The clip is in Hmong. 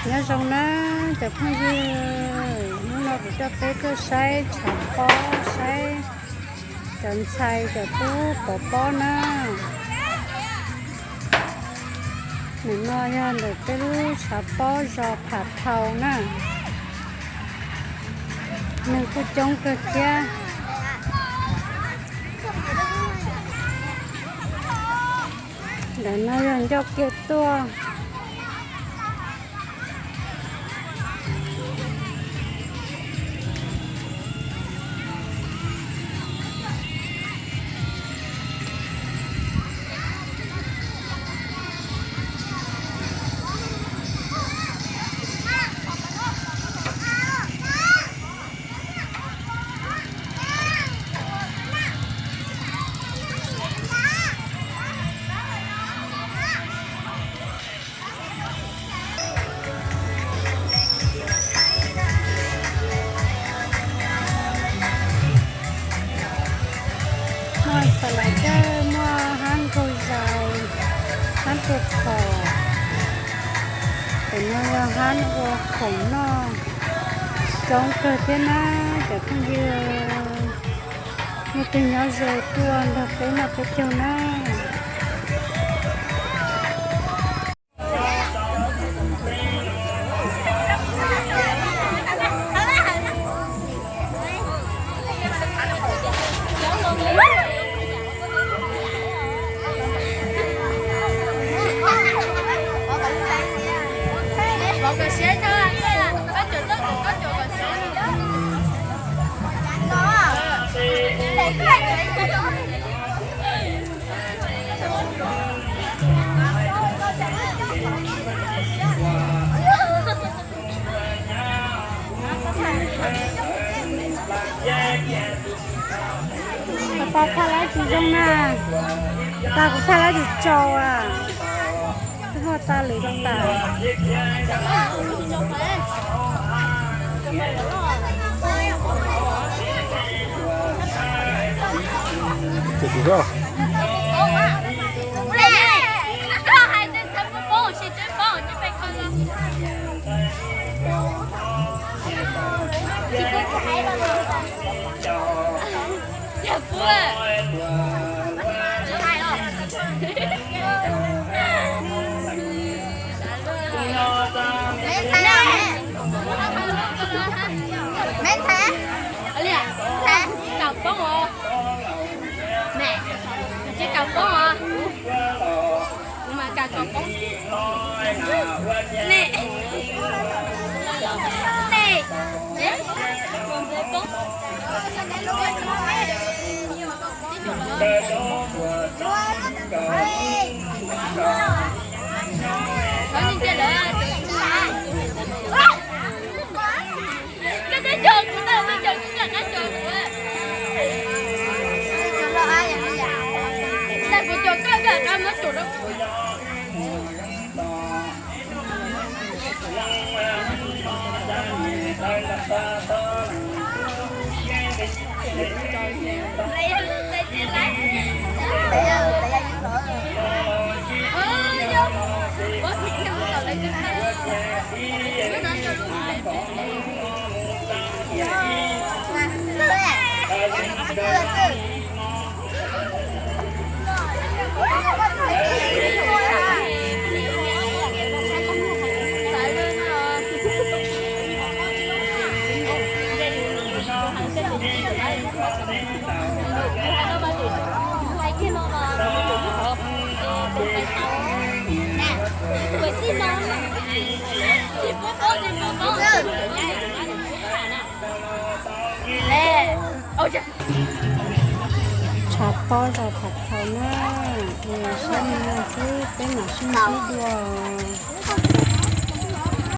Nyob zoo na cov phooj ywg, hnub no kuv coj peb tuaj saib tshav pob, saib cov ntxhais cov tub pov pob na. Ntawm no yog ntawm peb lub tshav pob zos Phav Thau na. Neeg kuj coob kawg thiab. Ntawm no yog ncauj ke tuaj. Muaj xas lais dawb, muaj hab nkaug zais, hab tua phom. Ntawm no yog hab ua khoom noj, coob kawg thiab na cov phooj ywg. Leej twg nyob ze tuaj nrog peb noj peb caug na. Tau thaj lab tsis zoo na, tau kuv thaj lab tsis tsau a, twb muaj tau lwm rau tas. Tshav pob zos Phav Thau na, saib no xwb peb mam sib ntsib dua.